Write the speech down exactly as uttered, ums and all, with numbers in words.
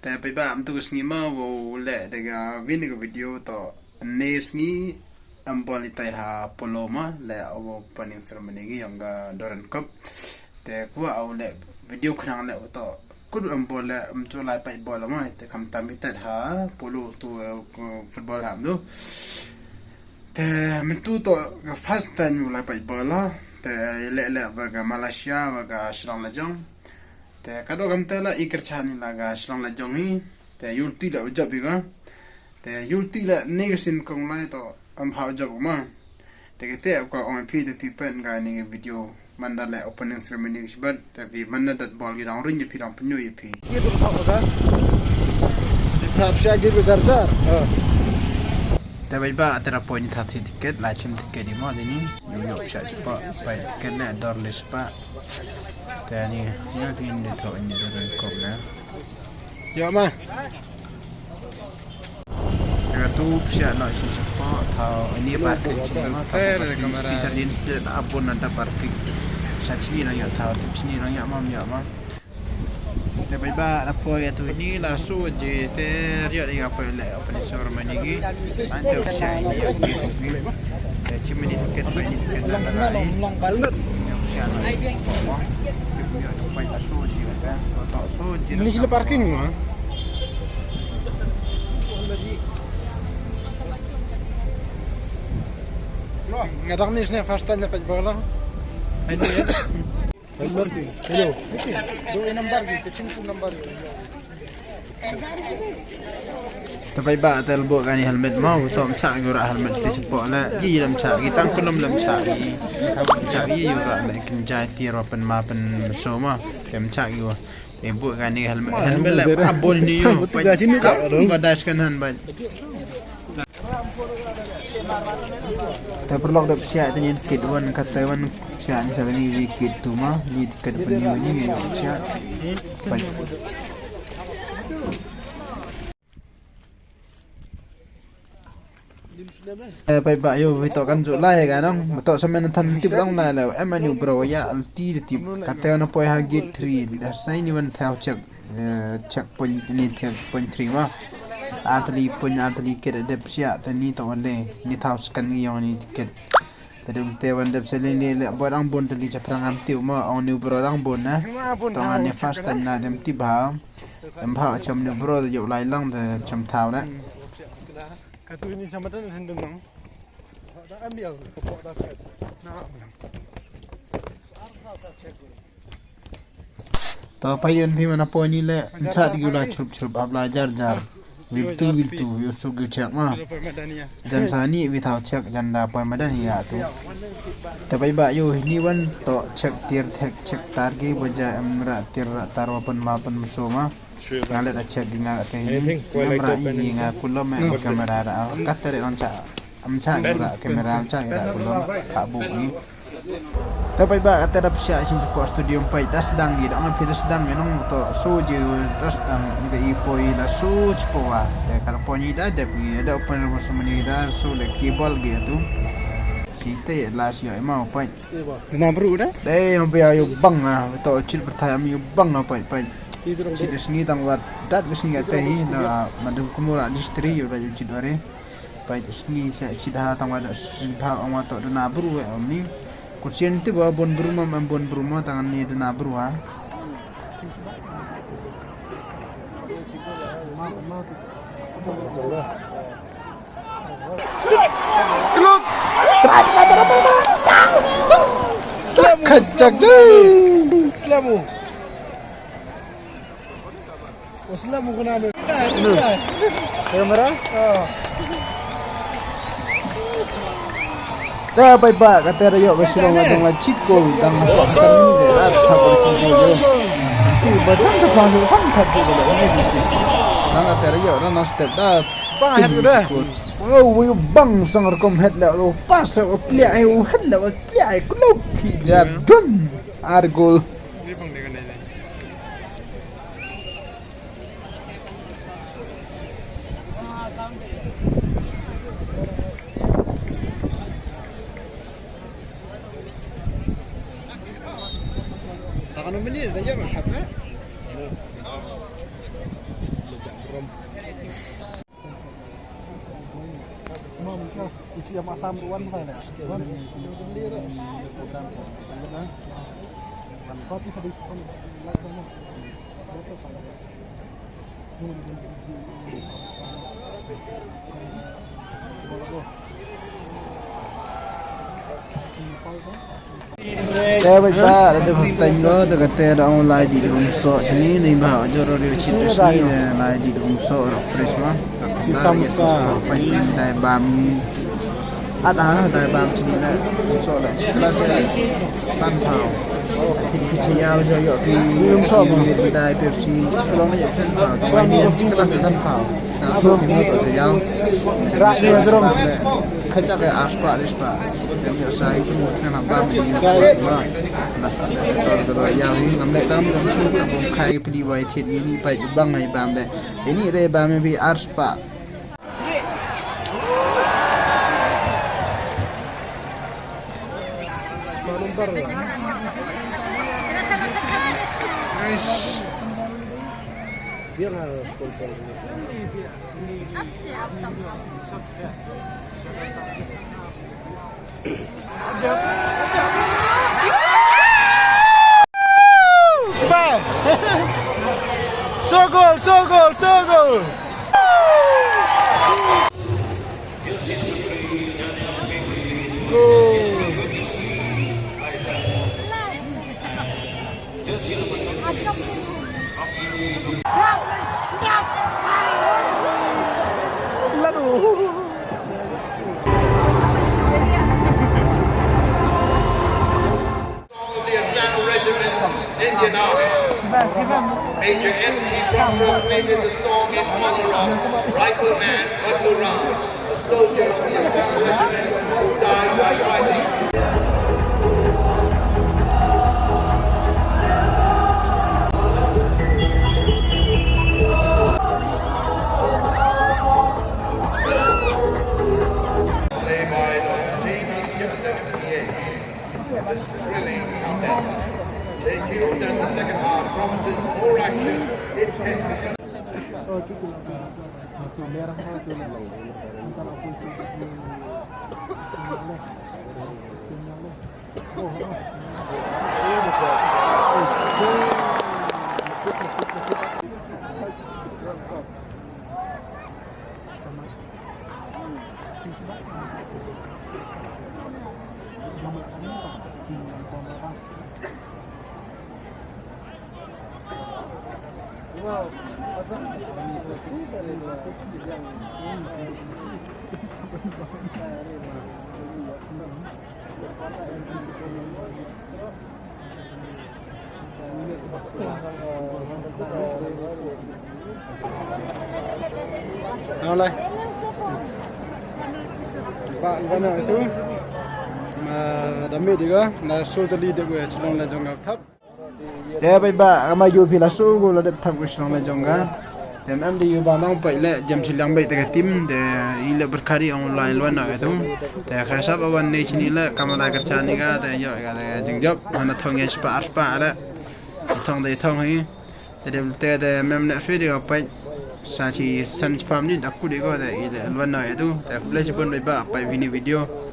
Te paidbah, mynta ka sngi ma u leh da ka vin ka video to ne sngi em bol itai ha Polo ma leh opening ceremony ki yong ka Durand Cup. Te kwa u leh video khnang leh to kut em bol leh em chu lai pait bol ma te kam tam itai ha Polo tu, eh, football ham tu. Te mynta to ka first time u lai pait bol la. Te leh leh ba ka Malaysia ba ka Shillong Lajong. Te ka do kam te la i kyrchan la ka Shillong Lajong hi. Te yul ti la u jop i ka. Te yul ti la ne ka sin kong lai to am pha u jop ma. Te ka te ka ong phi te phi pen ka ni ka video manda le opening ceremony ki shibat te phi manda dat bol ki dang ring phi dang penyu phi. Ki tu thok ka. Di thap sha ki jar jar. Te bai ba te ra point thap ticket la chim ticket i mo de ni. Yu yu sha pa bai ticket ne dor le spa. Te ni yu phi ni to ni de ko na. Ïa ma. Ïa tu psiah noh shisha pok thaw ini parking shisha ma thaw parking special din spirit abun ada parking. Sa chini nang ïa thaw tip chini nang ïa mam ïa ma. Te bai ba da poi ïa tu ini la su ji te riat ïa poi le opening ceremony gi. An te psiah ini ïa gi. Te chimini tiket bai ini tiket da da ni. Ini sila parking ma. Nga dang ni sne first time dapat bola. Ini ya. Hello. Do number ni, kecil tu number. Te bai ba tel bo kani helmet mau to mcha gi ura helmet ti sepo la ji lam cha gi tang kulum lam cha gi mcha gi ura me kin jai ti ro pen ma pen so ma te mcha gi wa te bo kani helmet helmet la abon ni yo ba das kan han ba. Te paralok dep siah te ni kit wan kata wan siah ni sa ni wi kit tu ma ni kit pun ni ni yo siah. Pai. Eh, pai ba yo wi to kan ju lai ga nang. Ba to sa men than tip dang lai la. Em anu bro ya al ti de tip. Kata na poi ha gate three. Da sai ni wan thau check. Eh, checkpoint ni checkpoint three ma. Arteli point arteli kit dep siah te ni to wan le. Ni thau scan ni yong ni ticket. Te dum te wan dep selen le le boi dang bun te li chaprang am tiu ma ong ni bro dang bun na. To ngan ni first time na dem ti ba. Em ba cham ni bro yo lai lang te cham thau na. Ka tu ni sama tan sen dum nang. Da am yang ko da ka. Na am yang. To pa yen phi mana poi ni le chat gi la chrup chrup ap la jar jar. Wil tu wil tu yo su gi check ma. Jan sa ni wi thau check jan da poi madan hi ya tu. Te bai ba yo ni wan to check tir thek check tar gi ba ja em ra tir ra tar wa pan ma pan so ma. Nga le da check gi nga te ni. Em ra i nga kulom me camera ra. Ka te re ran cha. Am cha ira camera am cha ira kulom ka bu ni. Te pai ba ate dap sia shin support studio pai das dang gi dang pi das dang nong to so ji das dang ida i poi la so chpo wa te kar poi ni da dep gi da open ro so mani da so le cable gi tu. Si te la si ai mau pai. Dina bru da? Dei hom pia yu bang ah to chit bertai am yu bang ah pai pai. Chit sngi tang wat dat sngi ate hi na madung kumura distri yu da yu chit ware. Pai sngi sa chit ha tang wada sin pha ong wa to duna bru we om ni. Ku sien ti ba bon bru ma am bon bru ma tang ni duna bru ha. Kluk. Trai trai trai trai. Kacak deh. Selamu. Kamera? Te bai ba ka te ra yo ka shilong la dong la chikol dang ha pa san ni de rat ha ko chikol yo. Ti ba san ta pa san ta ji de ni si ti. Dang ka te ra yo na step da. Bang het da. Oh, wi bang sang rukom het la lo pas la plia ai het la plia ai klok ki ja dun. Ar gol. Takan minit dah ya, Mat, ha? Te bad ba da dep haptaiñ ko te kata da ong lai dih da bym soh chini, ne ba jor ri chi te shi ne lai dih da bym soh rok fresh ma. Si samsa. Dai bam ni. At ha dai bam chini ne bym soh la chi klas ne. San pau. Pi cha yaw jo yo pi. Bym soh bym. Dai Pepsi chi long ne san pau. Dai ni chi klas san pau. Sa tu ni to cha yaw. Ra ni jrong. Khacha ke aspa rispa. Dem yo sa itu mut na bam ni. Ba. Na sa to do ya ni ngam le tam tam tu ka bom khai pli bai thit ni ni pai bang ai bam de. Ini de bam bi arspa. Biar lah skor. Sogol, sogol, sogol. Gol. Of the Assam Regiment, Indian Army. Major M T Proctor played the song in honor of Rifleman Baturam, a soldier of the Assam Regiment who died while fighting. Play by the James Gibson, P H. This thrilling contest. Stay tuned as the second half promises more action, intensity. Nolai. Ba ba na itu. Ma dami diga na sotali de gue chelong la jong thap. Te bai ba kama yu phi la su gu la dep thap gu shnong la jong ga. Te em di yu ba nong pai le jem chi lang bai te ka tim te i le berkari ong lai lwan na tu. Te ka sap awan ne chini le kama da kercha ni ga te yo ga te jing jop mana thong ye spa ar spa le. Thong te thong hi. Te de te te mem ne sui de pai sa chi san chi pam ni da ku de go te i le lwan na tu. Te le chi bon bai ba pai vini video.